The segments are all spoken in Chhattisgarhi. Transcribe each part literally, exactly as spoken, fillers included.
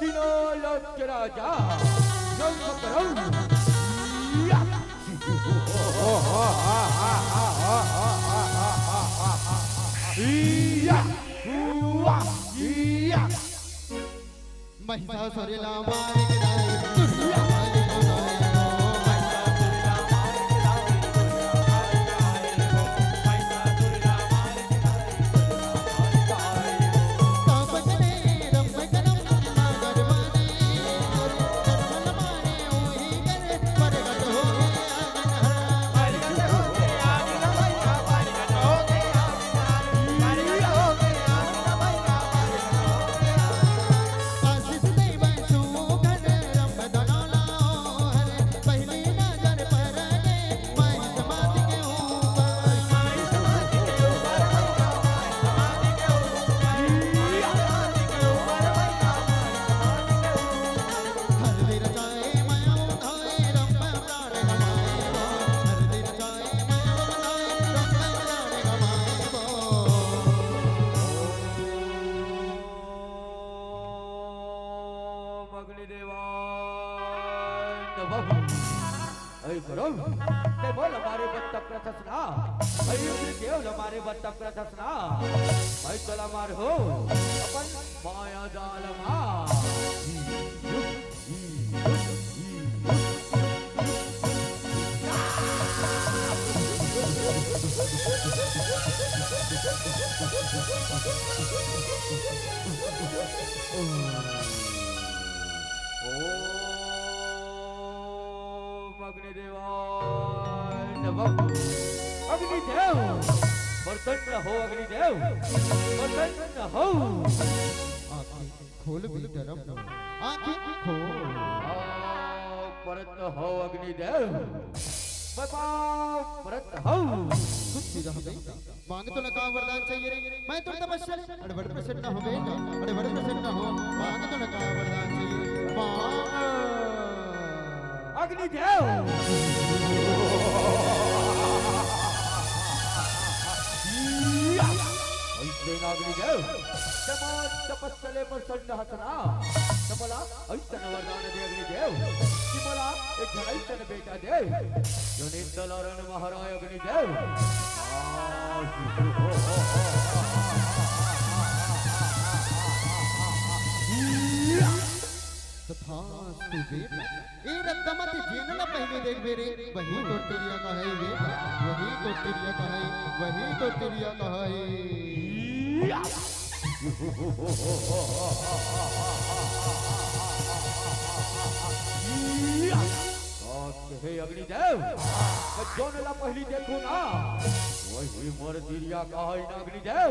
तीनों लोक के राजा, जय करम। या। या। या। महिषासुर ला मार के लाए, दुर्गा माई को लाए हो। ओम अग्निदेवाय नमः। ऐ करम, ते मोला मारे बर तकरथस ना। ऐ अग्निदेव ला मारे बर तकरथस ना। मैं तोला मारहूं अपन माया जाल मा। ओम अग्निदेवाय नमः। अग्निदेव, प्रसन्न हो अग्निदेव, प्रसन्न हो। आंखें खोल बेटा राम, आंखें खोल। आओ, परत हो अग्निदेव, मैं पाँव परत हूँ। सुखी रह बेटा। मांग तोला का वरदान चाहिए रे? मैं तो तपस्या, अरे बड़ प्रसन्न हो बेटा, अरे बड़ प्रसन्न हो। मांग तोला का वरदान चाहिए? मांग। अग्निदेव। ऐसे ना अग्निदेव, तमाम तपस्या ले प्रसन्न हस ना, त मोला अइसन वरदान दे अग्निदेव, कि मोला एक झन अइसन बेटा दे, जो निंदल अरन महाराय अग्निदेव। तथास्तु बेटा। ए रद्दा म ते जेन ल पहिली देखबे रे, वही तोर तिरिया कहय रे, वही तोर तिरिया कहय, वही तोर तिरिया कहय। हे अग्निदेव, मैं जोन ला पहिली देखूं ना, वही मोर तिरिया कहय ना अग्निदेव।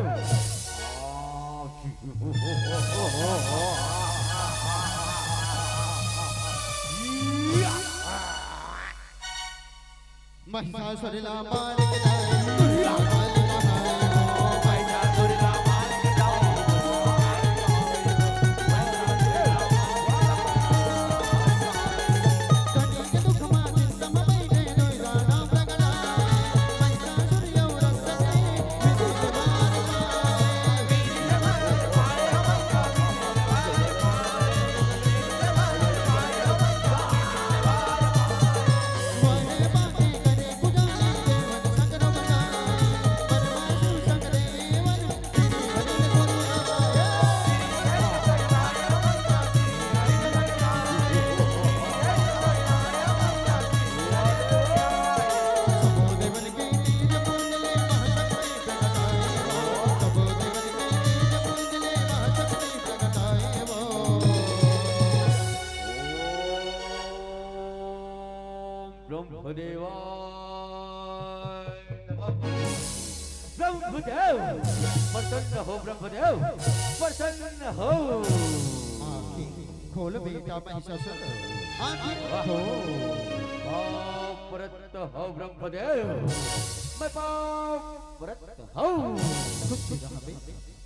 महिषासुर ला मार के लाए, दुर्गा काली महारानी हो। देवाय नमः। ब्रह्मदेव, प्रसन्न हो ब्रह्मदेव, प्रसन्न हो। आँखें खोल बेटा महिषासुर, आँखें खोल। पाँव परत हो ब्रह्मदेव, मैं पाँव परत हूँ। खुश रह बे।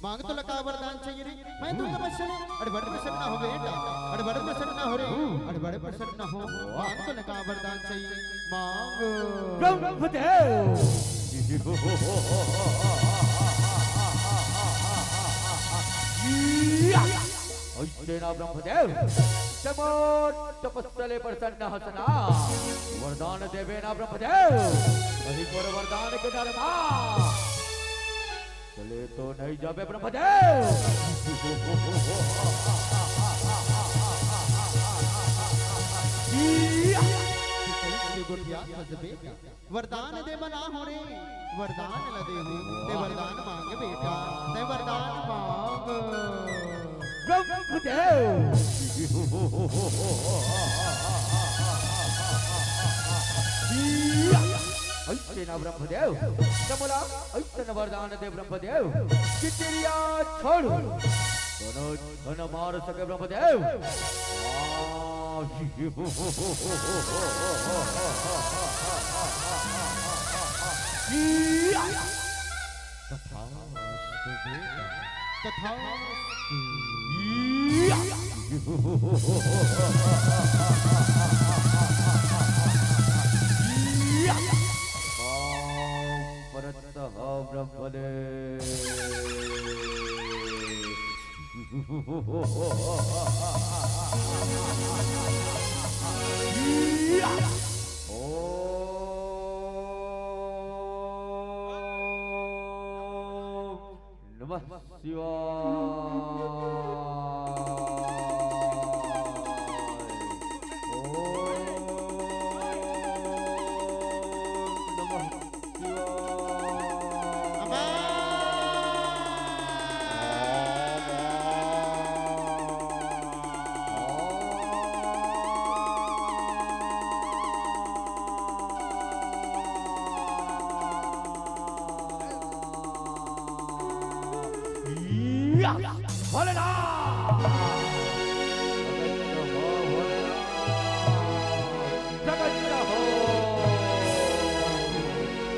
मांग तो लका वरदान चाहिए रे, मैं तो तपस्या ले। अरे बड़ प्रसन्न हो बेटा, अरे बड़ प्रसन्न हो रे, अरे बड़ प्रसन्न हो। मांग तो लका वरदान चाहिए, मांग। ब्रह्मदेव। ऐसे ना ब्रह्मदेव, ते मोर तपस्या ले प्रसन्न हस ना, वरदान देबे ना ब्रह्मदेव, वही मोर वरदान के डर मा। चले तो नहीं जाबे ब्रह्मदेव। गोठिया फंसबे। वरदान दे बना हो रे, वरदान ल दे हो, ते वरदान मांग बेटा, ते वरदान मांग। ब्रह्मदेव। ऐसे ना ब्रह्मदेव, ते मोला ऐसन वरदान दे ब्रह्मदेव, कि तिरिया छोड़ कोनो झन मार सके ब्रह्मदेव। तथास्तु बेटा, तथास्तु। परत हो ब्रह्मदेव। ओम नमः शिवाय। ओम नमः शिवाय। भोलेनाथ। प्रकट हो।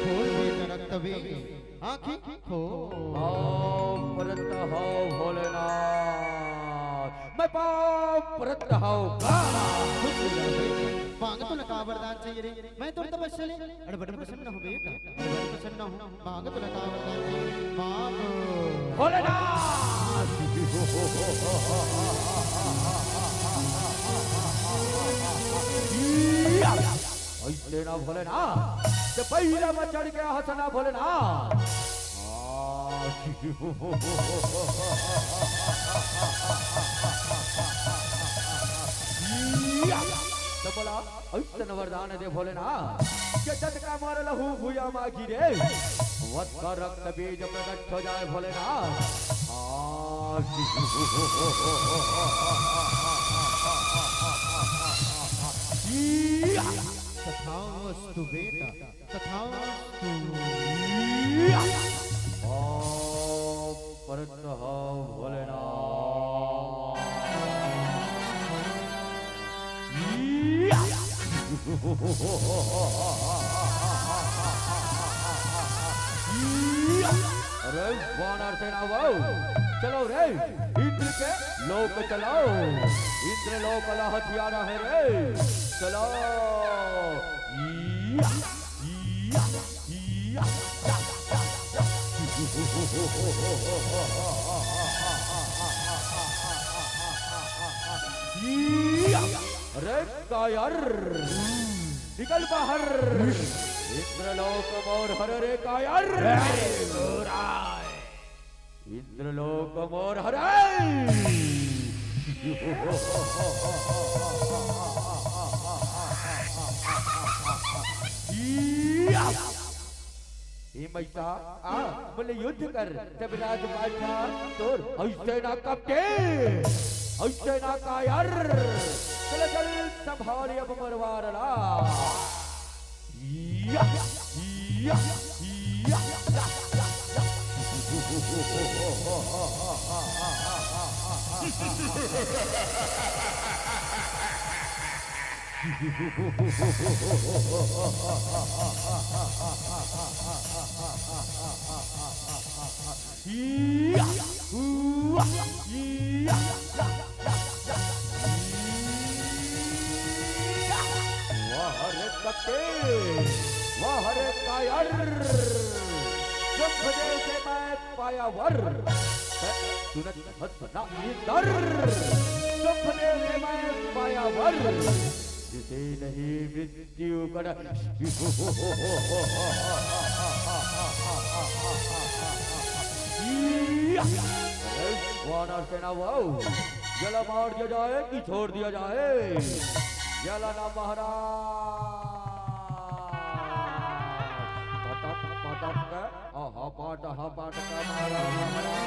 खोल बेटा रक्त वेग, आँखें खोल। पाँव परत हो भोलेनाथ, मैं पाँव परत हो। मांग तो लका वरदान चाहिए रे, मैं तो तपस्या ले। अरे बड़ प्रसन्न हो बेटा, अरे बड़ प्रसन्न हो। मांग तो लका वरदान चाहिए, मांग। भोलेनाथ। ऐसे ना भोलेनाथ, ते बइला म चढ़ के हस ना भोलेनाथ। त बोला, ऐसन वरदान दे भोलेनाथ, के जतका मार लहू भुइयां मा गिरे, वतका रक्त बीज प्रकट हो जाए भोलेनाथ। तथास्तु बेटा, तथास्तु। ओम परत हो भोलेनाथ। अरे वानर सेना वाओ, चलो रे, इंद्र के लोक चलो, इंद्र लोक ला हथियार है रे, चलो। या, या, या, या, या। या। अरे कायर, निकल बाहर। इंद्रलोक मोर हर रे कायर। इंद्रलोक मोर हर। या। ए मइसा, आ, बोले युद्ध कर, तब राजपाट तोर, ऐसे ना कपटे, ऐसे ना कायर, चल चल संभाल अब मरवार ला। या, या, या। या, हुआ, या, या, या, या, या। वाह रे कते, वाह रे कायर, शुभ दे से मैं पाया वर। सुनत हंस ना इधर, शुभ दे से मैं पाया वर। जिसे नहीं मृत्यु कण। अरे वानर सेना वाओ, जला मार दिया जाए कि छोड़ दिया जाए? जला ना महाराज। पटक, पटक के, आहा, पाट, आहा, पाट के मारा महाराज।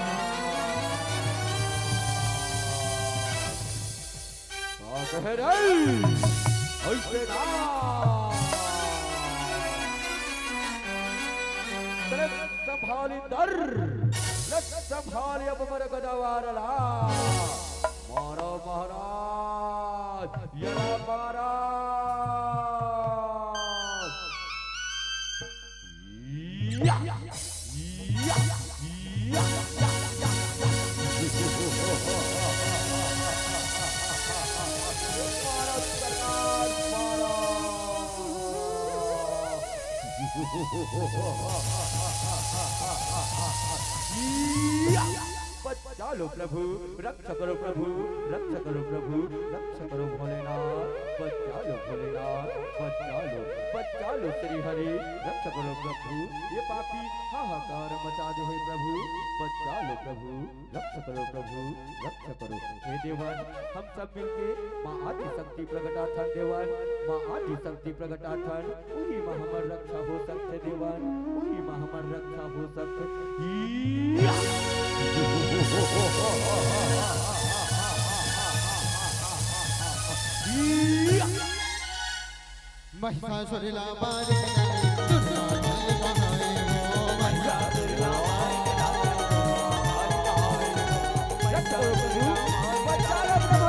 का कहे रे? ऐसे ना। तले संभाली दर, लग संभाली अब मर गदवार ला। मारो महाराज, यला महाराज। या, या, या, या। बचा लो प्रभु, रक्षा करो प्रभु, रक्षा करो प्रभु, रक्षा करो भोलेनाथ, बचा लो भोलेनाथ, बचा लो, बचा लो श्री हरि, रक्षा करो प्रभु। ये पापी हाहाकार मचा दे हे प्रभु, बचा लो प्रभु, रक्षा करो प्रभु, रक्षा करो। हे देवन, हम सब मिलके माँ आदि शक्ति प्रगटाथन देवन, माँ आदि शक्ति प्रगटाथन, उही माँ हमर रक्षा हो सकथे देवन, उही माँ हमर रक्षा हो सकथे। या! या! महिषासुर ला मार के दुर्गा जय कहाए हो। महिषासुर ला मार के दुर्गा जय कहाए हो।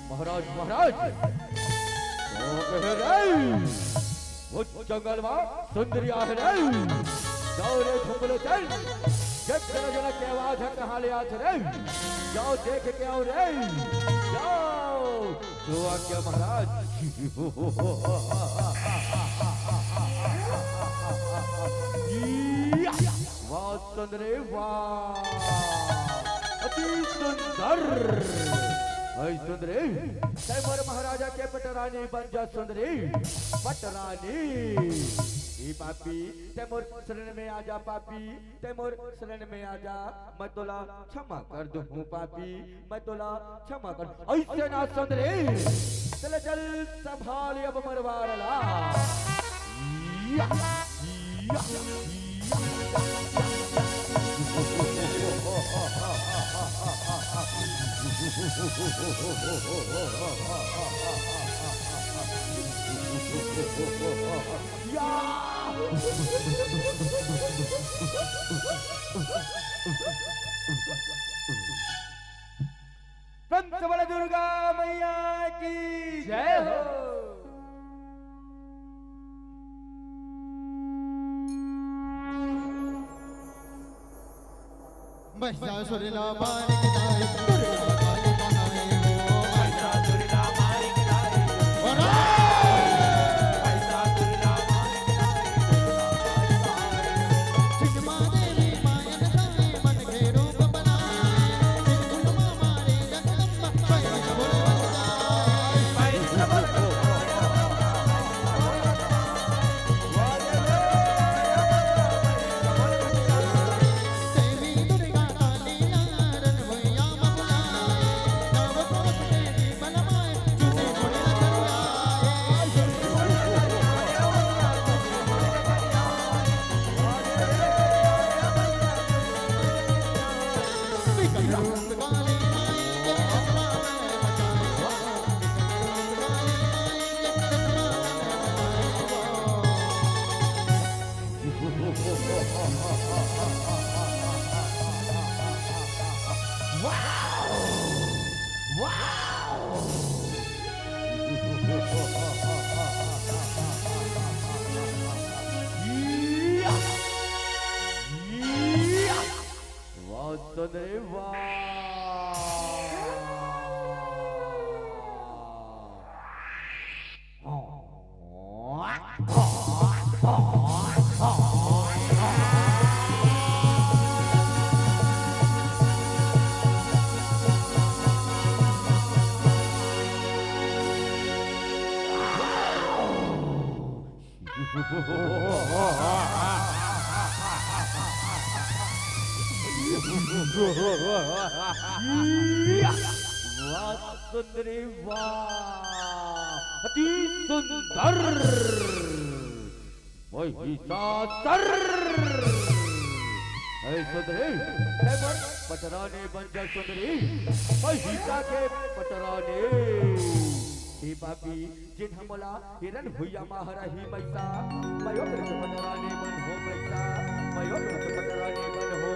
महाराज, महाराज, वो जंगल मा सुंदरी आहे रे। जाओ रे झुंगलो चल, जग जन जन के आवाज हे, कहाँ ले आत रे? जाओ देख के आओ रे, जाओ। जो आज्ञा महाराज। वाह सुंदरी वाह, अति सुंदर। हे सुंदरी, तै मोर महाराजा के पटरानी बन जा सुंदरी, पटरानी। ए पापी, तै मोर शरण में आ जा पापी, तै मोर शरण में आ जा, मैं तोला क्षमा कर दूँ पापी, मैं तोला क्षमा कर। ऐसे ना सुंदरी, चल चल संभाल अब मरवार ला। या, या, या। या। प्रेम से बोले दुर्गा मैया की जय हो। महिषासुर ला मार के लाए, दुर्गा काली कहाए हो। महिषासुर ला मार के लाए, वाह सुंदरी वाह। वाह सुंदरी वाह, अति सुंदर। महिषासुर। ऐ सुंदरी, तैं मोर पटरानी बन जा सुंदरी, महिषा के पटरानी। हे पापी, जेन ह मोला हिरन भुइयां म हरा ही मइसा, मैं ओकर के पटरानी बन हो मइसा, मैं ओकर के पटरानी बन हो,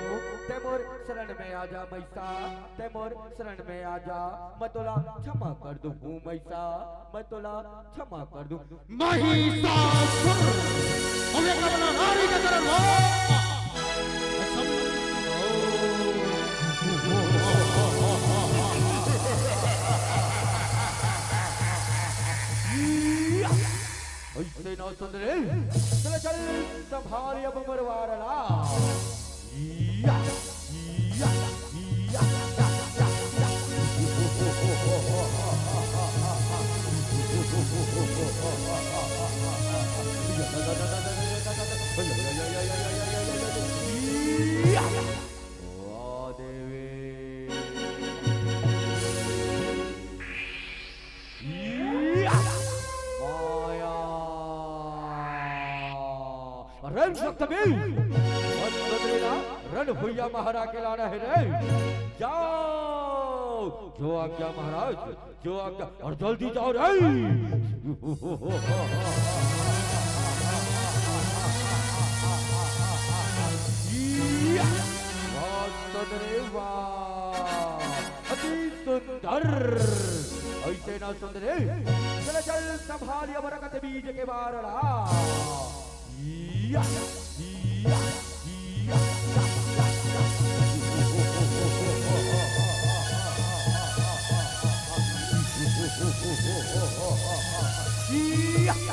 तैं मोर शरण में आ जा मइसा, तैं मोर शरण में आ जा, मैं तोला क्षमा कर दूं हूं मइसा, मैं तोला क्षमा कर दूं। महिषासुर, अउ एक अपना नारी के तरफ हो। अइसे ना सुंदरी, चल, चल, संभाल अब मरवार ला। या, या, या, या, या, या। या। वाह देवी। या। माया। अरे रक्त में। रक्त में ना, रण भुइयां म हरा के लाना हे रे। जाओ। जो आज्ञा महाराज, जो आज्ञा, अउ जल्दी जाओ रे। या। वाह सुंदरी वाह। अति सुंदर। अइसे ना सुंदरी। चल, चल, संभाल अब रकत बीज के बार ला। या, या, या, या, या। या।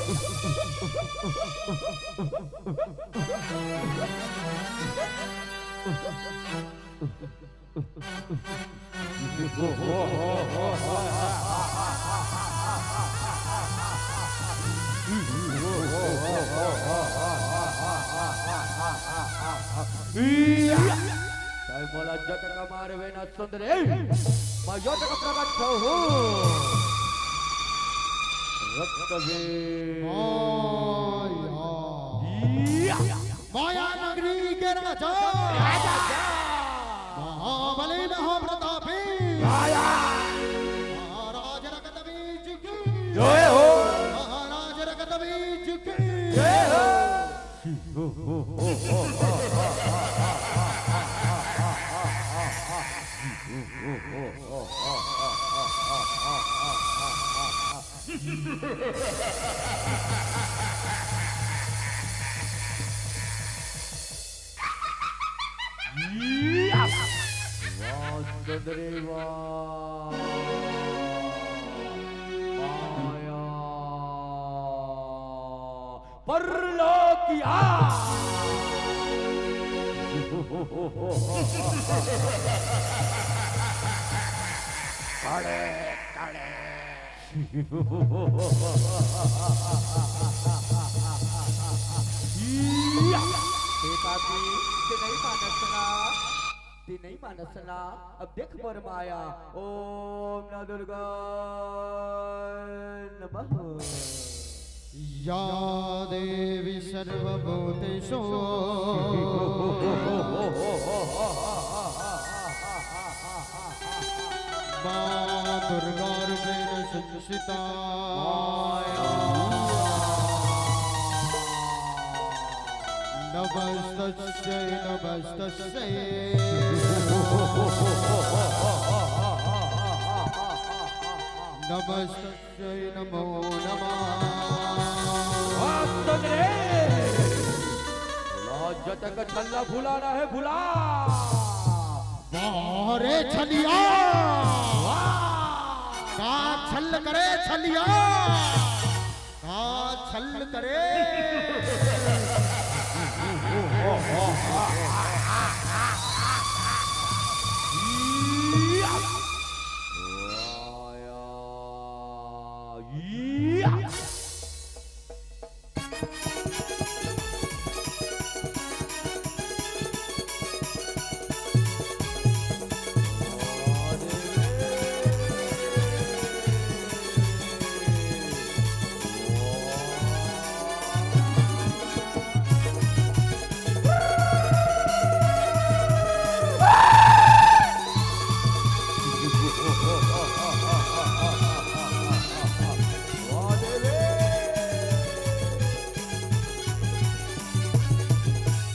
तैं मोला जतका मारबे ना सुंदरी, मैं ओतका प्रकट होहूं। रक्त वे। माया। या। माया नगरी के राजा। राजा। महाबली महाप्रतापी। राजा। महाराज रकतबीज की। जय हो। महाराज रकतबीज की। जय हो। चंद्रेवा माया परलोकिया। कड़े, कड़े। हे पापी, ते नहीं मानस ना, ते नहीं मानस ना। अब देख मोर माया। ओम नमः दुर्गा नमः। या देवी सर्वभूतेषु मां दुर्गा रूपेण संस्थिता। नमस्तस्यै, नमस्तस्यै। नमस्तस्यै नमो नमः। वाह, सुन रे। भुला जतक छल्ला भुलाना है, भुला। वाह रे छलिया। वाह। का छल करे छलिया। का छल करे।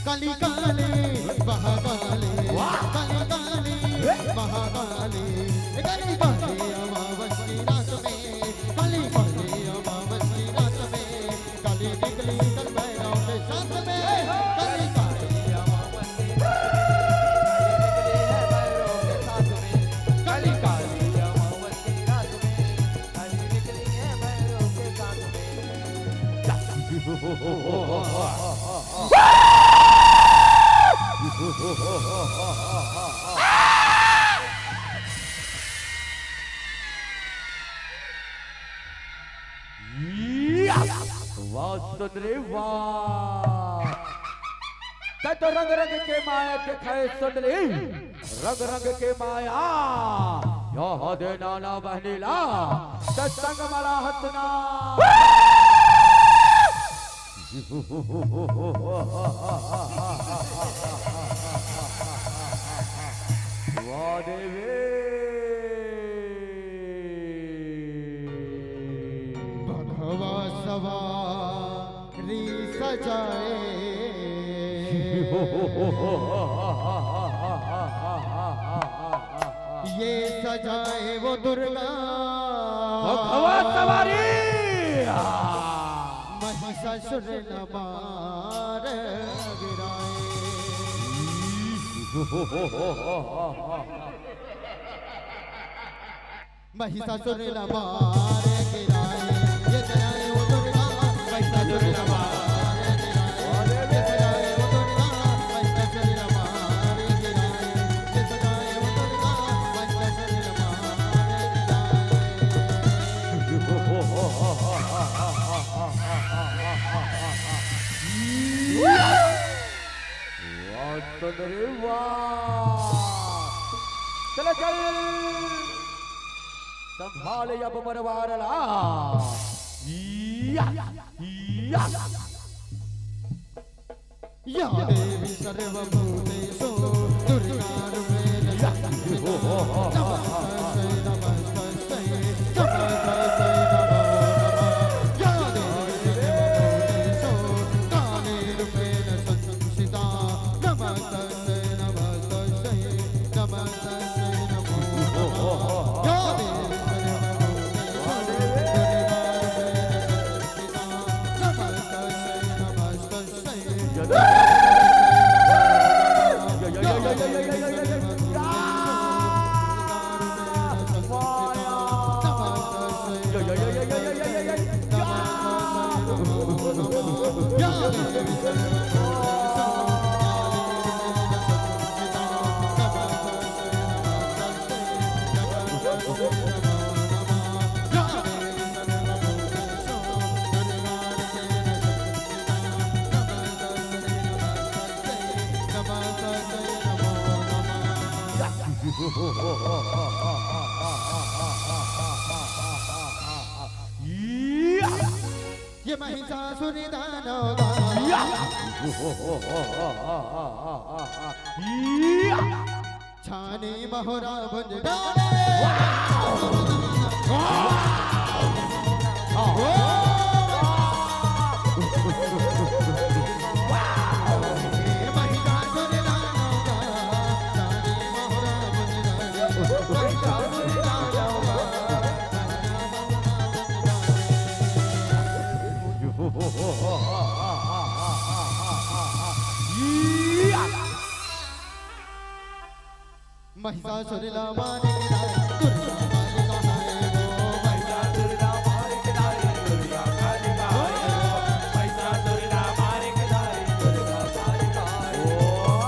काली काली महाकाली, वाह। काली काली महाकाली, काली काली अमावस की रात में, काली काली अमावस की रात में, काली निकली कल भैरव के साथ में, काली काली अमावस की रात में, काली निकली है भैरव के साथ में, काली काली अमावस की रात में, काली निकली है भैरव के साथ में। वाह सुन रे वाह। तै तो रंग रंग के माया देखाए सुन रे, रंग रंग के माया। यह दे नाना बहनीला, तै संग मला हसना। वाह देवी। भगवा सवारी सजाए। ये सजाए वो दुर्गा। भगवा सवारी। महिषासुर न मार गिराए। महिषासुर न मार गिराए, ये सजाए वो दुर्गा। महिषासुर न मार गिराए, ये सजाए वो दुर्गा। महिषासुर न मार गिराए, ये सजाए वो दुर्गा। महिषासुर न मार गिराए। वाह सुन रे वाह। चल चल, संभाल अब मरवार ला। या, या। या देवी सर्वभूतेषु दुर्गा रूपेण संस्थिता। नमस्तस्यै, नमस्तस्यै, नमस्तस्यै नमो नमः। या देवी सर्वभूतेषु काली रूपेण संस्थिता। नमस्तस्यै, नमस्तस्यै, नमस्तस्यै नमो नमः। या देवी सर्वभूतेषु दुर्गा रूपेण संस्थिता। नमस्तस्यै, नमस्तस्यै। ये महिषासुर दानव का। छानी महुरा भुंज डाले। महिषासुर ला मारे के दाई, दुर्गा माई कहाए वो। महिषासुर ला मारे के दाई, दुर्गा काली कहाए वो। महिषासुर ला मारे के दाई, दुर्गा काली कहाए वो।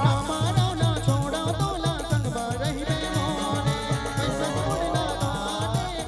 ना मारो ना छोड़ा तोला, संग मा रहिबे मोरे। महिषासुर ला मारे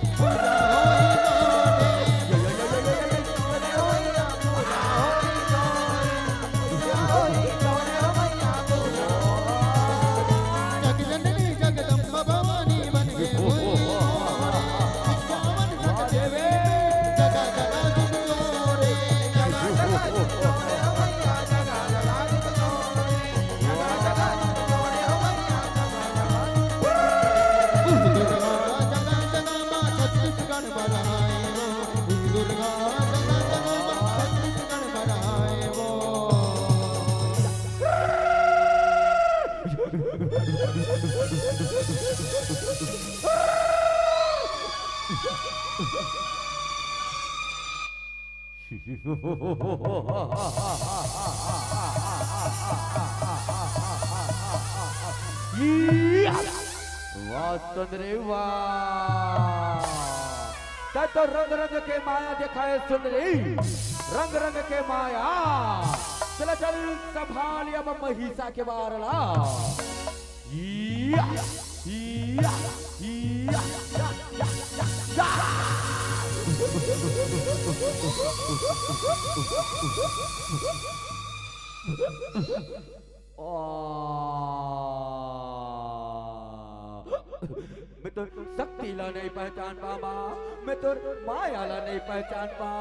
वाह सुंदरी वाह। तै तो रंग रंग के माया देखाए सुंदरी, रंग रंग के माया। चला चल संभाल अब महिषा के बार ला। या, या, या, या, या, या। आ। मैं तोर शक्ति ला नहीं पहचान पामा, मैं तोर माया ला नहीं पहचान पा,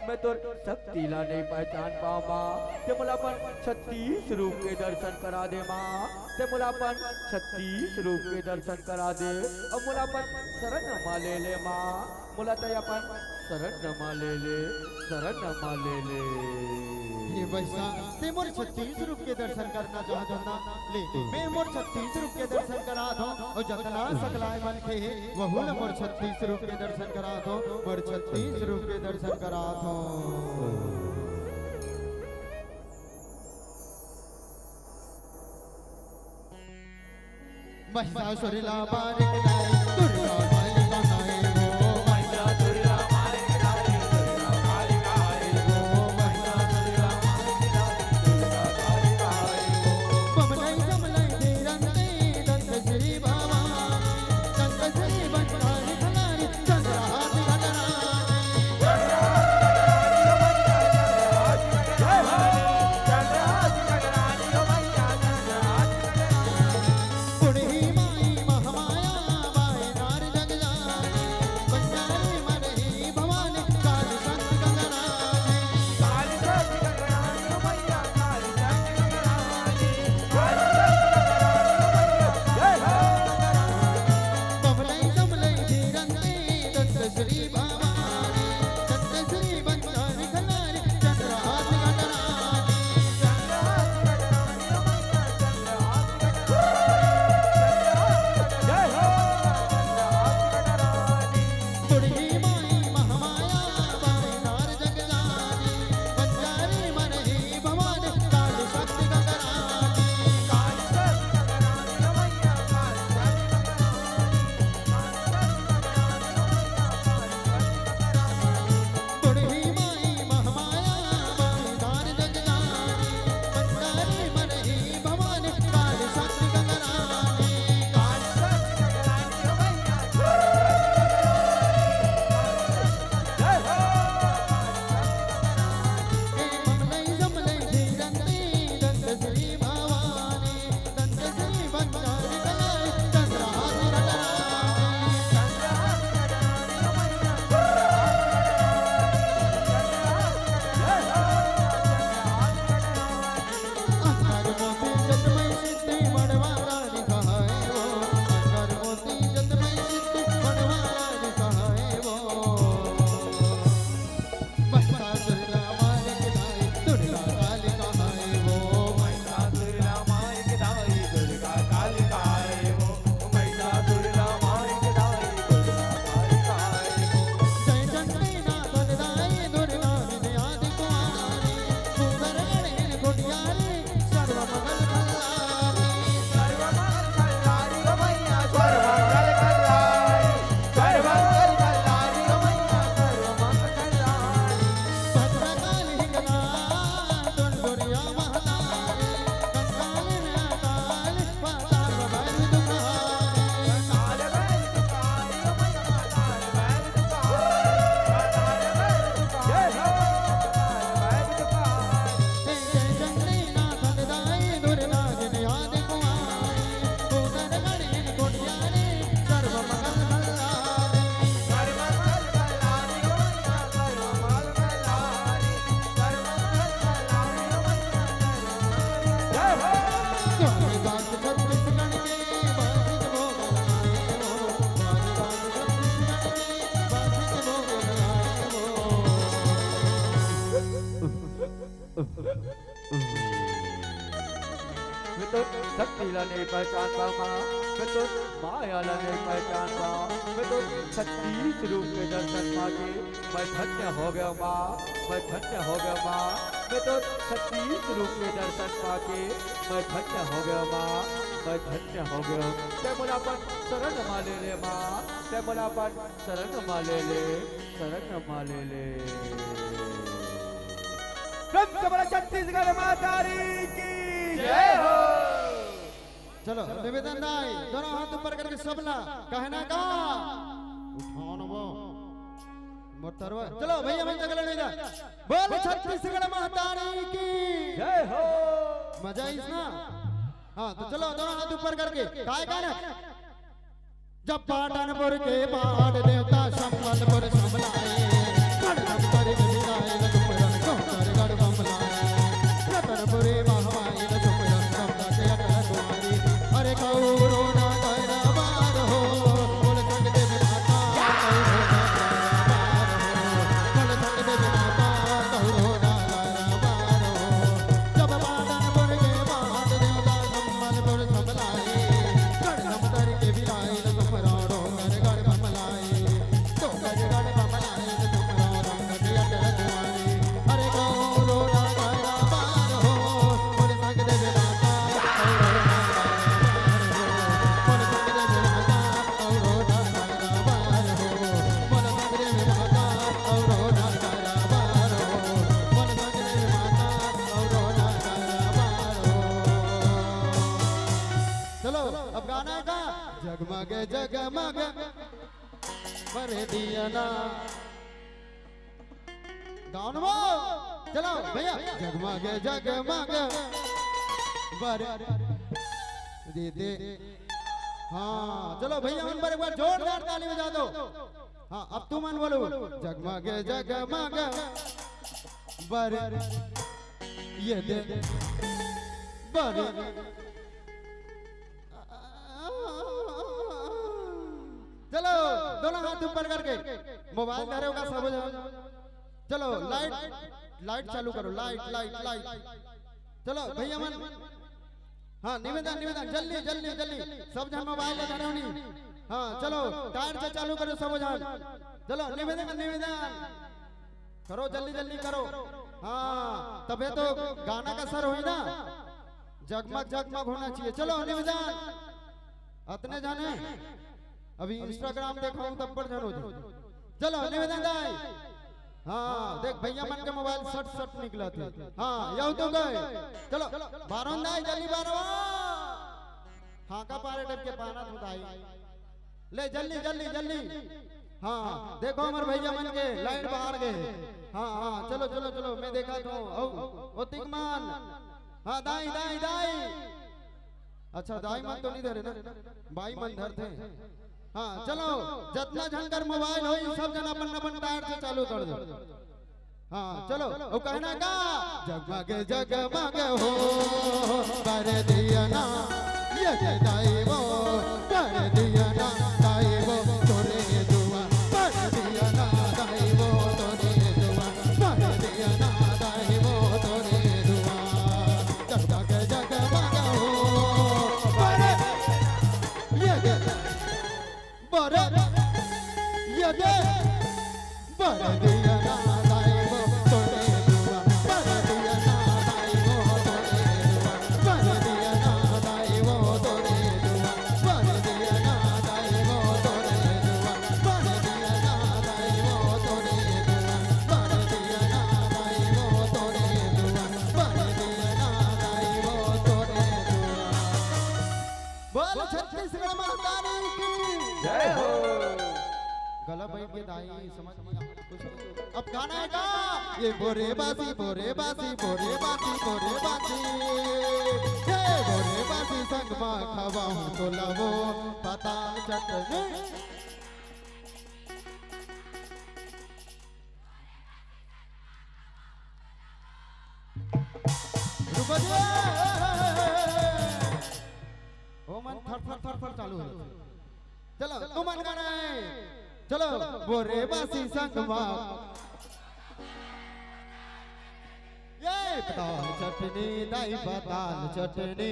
मैं तोर शक्ति ला नहीं पहचान पामा। ते मोला अपन छत्तीस रूप के दर्शन करा दे माँ, ते मोला अपन छत्तीस रूप के दर्शन करा दे, अउ मोला अपन शरण मा ले ले माँ, मोला ते अपन शरण मा ले ले, शरण मा ले ले। हे वैसा, ते मोर छत्तीस रूप के दर्शन करना चाहत हस ना? ले, मैं मोर छत्तीस रूप के दर्शन करात हूँ, अउ जतना सकलाय मनखे हे, वहू ला मोर छत्तीस रूप के दर्शन करात हूँ, मोर छत्तीस रूप के दर्शन करात हूँ। महिषासुर ला मारे के दाई, दुर्गा माई कहाए वो। महिषासुर ला मारे के दाई, दुर्गा काली कहाए वो। महिषासुर ला मारे के दाई, दुर्गा काली कहाए वो। बमनई जमलई धीरंते दंत श्री भवानी, दंत श्री भंडारी खलारी चंद्रहास गगरानी। शक्ति ला नहीं पहचान पाओ माँ, मैं तो माया ला नहीं पहचान पाओ, मैं तो छत्तीस रूप के दर्शन पाके मैं धन्य हो गया माँ, मैं धन्य हो गया माँ, मैं तो छत्तीस रूप के दर्शन पाके मैं धन्य हो गया माँ, मैं धन्य हो गया। तै मोला अपन शरण मा ले ले माँ, तै मोला अपन शरण मा ले ले, शरण मा ले ले। प्रेम से बोला छत्तीसगढ़ महतारी की जय हो। चलो निवेदन दाई, दोनों हाथ ऊपर करके सबला कहना का उठाओ ना वो मोटरवा। चलो भैया मन जगह लगे जा। बोल छत्तीसगढ़ महतारी की जय हो। मजा आइस ना? हाँ तो चलो दोनों हाथ ऊपर करके काय गाना। जब पाटनपुर के पाट देवता संबलपुर संभलाए, गढ़ नंबर के मिलाए लक्ष्मण शंकर गढ़ बमलाए, रतनपुरी महामाई लक्ष्मण शंकर के अटल कुमारी। अरे कौरो ना दरबार हो, बोल संग देव माता, कौरो ना दरबार हो, बोल संग देव माता, कौरो ना दरबार हो। जब पाटनपुर के पाट देवता संबलपुर संभलाए, गढ़ नंबर के मिलाए लक्ष्मण शंकर गढ़ बमलाए। चलो अब गाना है का? जगमग जगमग बर दिया ना। गाओ ना वो। चलो भैया। जगमग जगमग बर दे दे। हाँ चलो भैया उन पर एक बार जोरदार ताली बजा दो। हाँ अब तुम मन बोलो। जगमग जगमग बर ये दे बर। चलो दोनों हाथ ऊपर करके मोबाइल धरे होगा सब झन। चलो लाइट लाइट चालू करो। Light light light. चलो भैया मन। हाँ निवेदन निवेदन जल्दी जल्दी जल्दी। सब झन मोबाइल धरे होनी। हाँ चलो टायर से चालू करो सब झन। चलो निवेदन निवेदन करो जल्दी जल्दी करो। हाँ तबे तो गाना का सर होई ना। जगमग जगमग होना चाहिए। चलो निवेदन अतने जाने अभी Instagram देखाऊं तब पर जानो जी। चलो निवेदन दाई। हाँ देख भैया मन के मोबाइल सट सट निकला थे। हाँ यहू तो गए। चलो बारोन दाई जल्दी बारो। हाँ का पारे टाइप के पाना तू दाई। ले जल्दी जल्दी जल्दी। हाँ देखो हमर भैया मन के लाइट बाहर गए। हाँ हाँ चलो चलो चलो मैं देखा तो। ओ तिकमान। हाँ दाई दाई दाई। अच्छा दाई मन तो नहीं धरे ना। बाई मन धरते। हाँ चलो जतना झन कर मोबाइल होई सब झन अपन अपन टायर से चालू कर दो। हाँ चलो वो कहना का। जगमग जगमग हो बर दिया ना। ये दाई वो बर दिया ना। दाई वो तोरे दुआ बर दिया ना। दाई वो तोरे दुआ बर दिया ना। दाई वो तोरे दुआ जगमग जगमग हो बर ये दे बर ये दे बर दिया ना दाई वो तोरे दुआ। बर दिया ना दाई वो तोरे दुआ। बर दिया ना दाई वो तोरे दुआ। बर दिया ना दाई वो तोरे दुआ। बर दिया ना दाई वो तोरे दुआ। बर दिया ना दाई वो तोरे दुआ। बर दिया ना दाई वो तोरे दुआ। बोल छत्तीसगढ़ महारानी की जय हो। गला बैठ के दाई समझ में आ कुछ। अब गाना है का? ये बोरे बासी बोरे बासी बोरे बासी बोरे बासी। ये बोरे बासी संग मा खवाऊं तो लावो पता चटनी। रुको जी। ओ मन थर थर थर थर चालू है। चलो तुम मन गाना है। चलो बोरे बासी संग मा। ये बताल चटनी दाई बताल चटनी।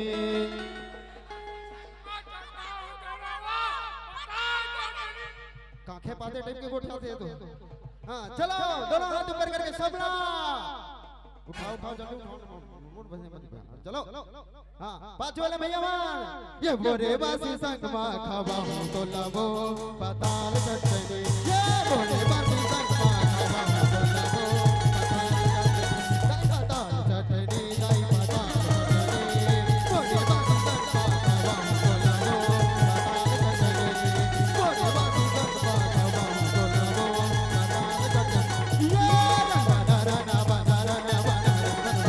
पाते टाइप के गोठियाथे तो। हाँ, चलो, दोनों हाथ ऊपर करके सबला। उठाओ, उठाओ, जल्दी उठाओ, उठाओ, उठाओ, उठाओ, बस मत बैठ। चलो। हाँ, पाछू वाले भैया मन। ये बोरे बासी संग मा खावा हूँ तो लबो पताल चटनी। ये बोरे बासी संग मा खावा हूँ तो लबो पताल चटनी। दाई पताल चटनी, दाई पताल चटनी। बोरे बासी संग मा खावा हूँ तो लबो पताल चटनी। बोरे बासी संग मा खावा हूँ तो लबो पताल चटनी। ये रंगा रंगा बना रंगा बना रंगा।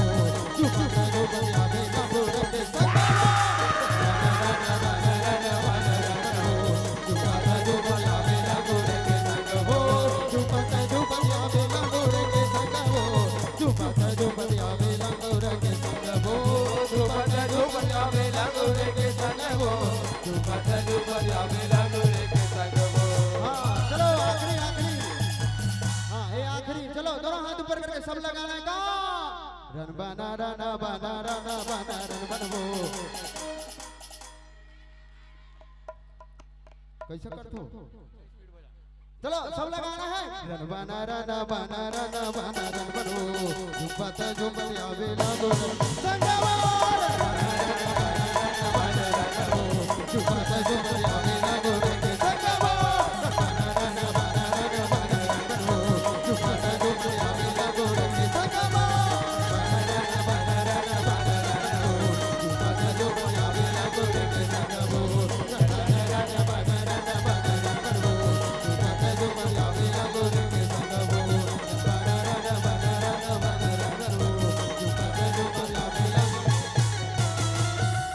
हाँ, चलो, आखिरी, आखिरी। हाँ, ये आखिरी। चलो, दोनों हाथ ऊपर करके सब लगाना है का? रन बना, रन बना, रन बना, रन बनबो। कैसे करथो? चलो, सब लगाना है। रन बना, रन बना, रन बना, रन बनबो। झुमत, झुमत आवे लागो रन संगवा। रन बना, रन बना, रन बना, रन बनबो। झुमत, झुमत आवे लागो रन संगवा।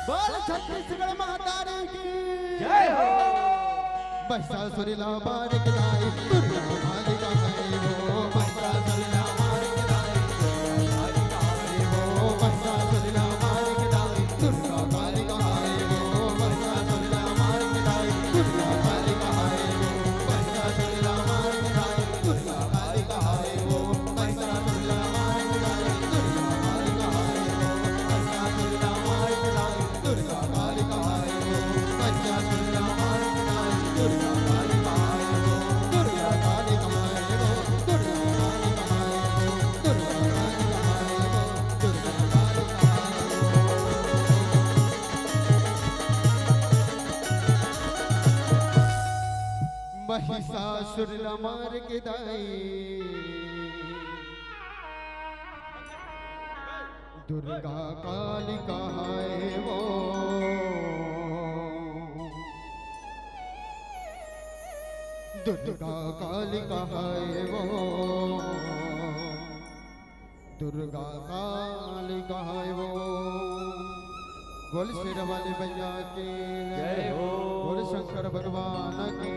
बोल छत्तीसगढ़ महतारी की जय हो। महिषासुर ला मार के दाई दुर्गा काली कहाई हो। महिषासुर ला मार के दाई दुर्गा काली कहाई हो। महिषासुर ला मार के दाई दुर्गा काली कहाई हो। महिषासुर ला मार के दाई दुर्गा काली कहाई हो। महिषासुर ला मार के दाई दुर्गा काली कहाई हो। महिषासुर ला मार के दाई दुर्गा काली कहाई हो। महिषासुर ला मार के दाई दुर्गा काली कहाई हो। महिषासुर ला मार के दाई दुर्गा काली कहाई हो। दुर्गा काली कहाई हो। दुर्गा काली कहाई हो। दुर्गा काली कहाई हो। दुर्गा काली कहाई हो। महिषासुर ला मार के दाई दुर्गा काली कहाय वो। दुर्गा काली कहाय वो। दुर्गा काली कहाय वो। बोल शेर वाले भैया की जय हो। बोल शंकर भगवान की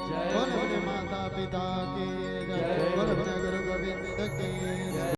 जय। बोल अपने माता पिता की जय। बोल अपने गुरु गोविंद की जय।